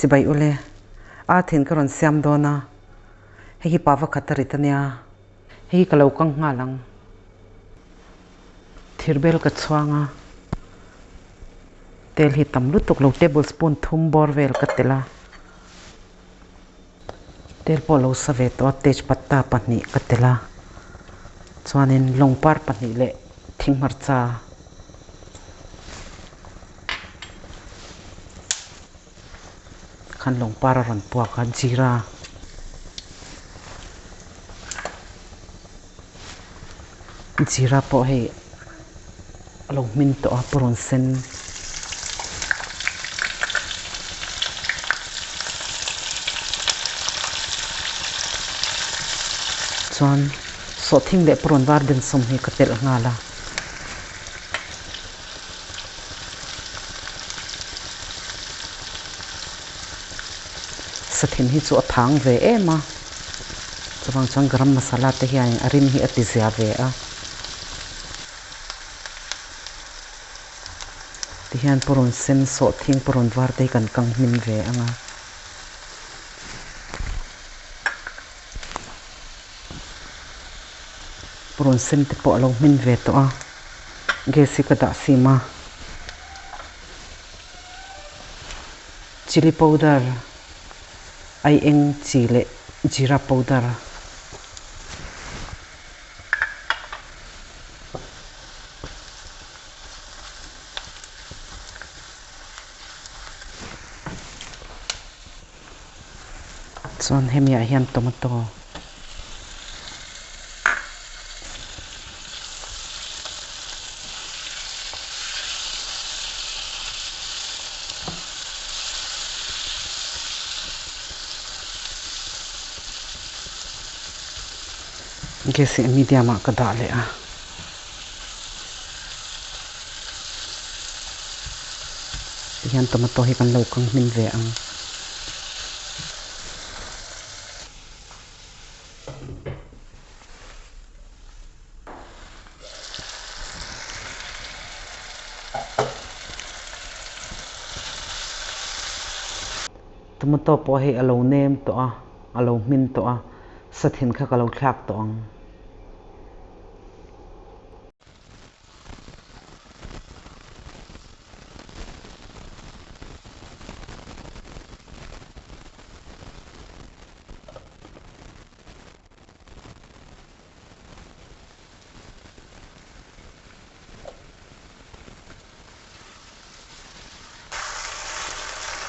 Chibai ule, ar thin ka rawn siam dawn a, hei hi pa vakhat a rit a nia, hei hi ka lo kang nghal ang. Thirbel ka chhuang a, tel hi tam lutuk lo tablespoon thum bawr vel ka telh a, tel pawh lo sa ve tawh a, tejpatta pahnih ka telh a, chuanin lawngpar pahnih leh thinghmarcha. Khan lawngpar a rawn puak a, jeera jeera pawh hei a lo hmin tawh a purun sen chuan sawhthing leh purun var den sawm hi ka telh nghal a. Sathin hi chu a thang ve em a, chuvang chuan garam masala te hian a rim hi a ti zia ve a. Tihian purun sen sawhthing purun var te hi kan kang hmin ve ang a. Purun sen te pawh a lo hmin ve tawh a, gas hi ka dah sim a, chilli powder ai eng chi leh jeera powder Chuan hemi ah hian tomato gas hi medium ah ka dah leh a. Tihian tomato hi kan lo kang hmin ve ang. Tomato pawh hei a lo nem tawh a, a lo hmin tawh a, sathin kha ka lo thlak tawh ang.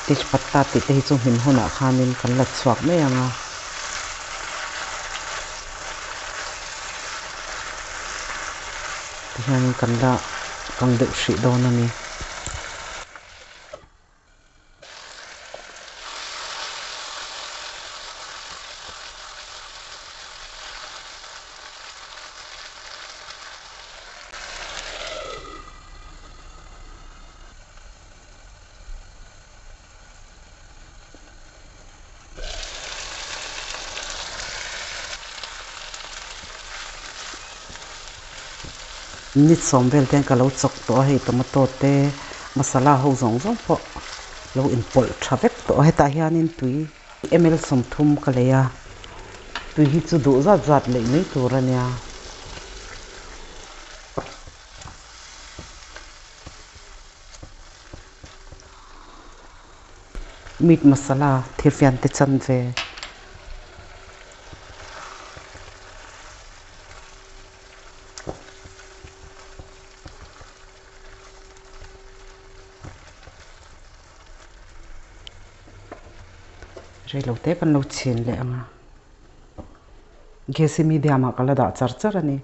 Tejpatta tih te hi chu hmin hunah khanin kan la chhuak mai ang a. Tihianin kan la kang deuh hrih dawn a ni. Minute sawm vel te hian ka lo chawk tawh a hei tomato te masala ho zawng zawng pawh lo inpawlh tha vek tawh a hetah hianin tui ml 30 ka lei a tui hi chu duh zat zat lei mai tur a nia. Meat masala thirfian te chan ve. Reilo te kan lo chhin leh ang a. Gas hi medium ah ka la dah char char a ni.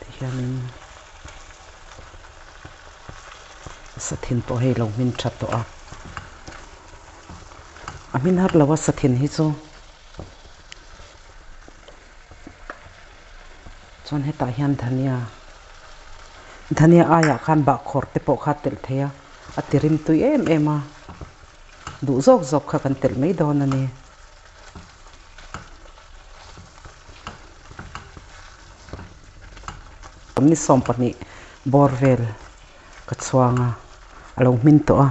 Tihianin sathin pawh hei lo hmin tha tawh a, a hmin har lo a sathin hi chu chuan hetah hian dhania dhania aiah khan bahkhawr te pawh kha a telh thei a, a ti rim tui em em a, duh zawk zawk kha kan telh mai dawn a ni. Ni 12 bawr vel ka chhuang a, a lo hmin tawh a,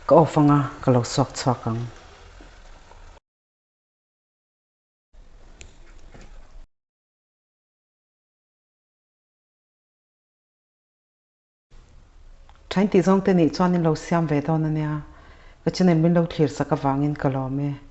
ka off anga ka lo suak chhuak ang. Thain tih zawng te nih chuan in lo siam ve dawn a nia, ka channel min lo thlir sak avangin ka lawm e.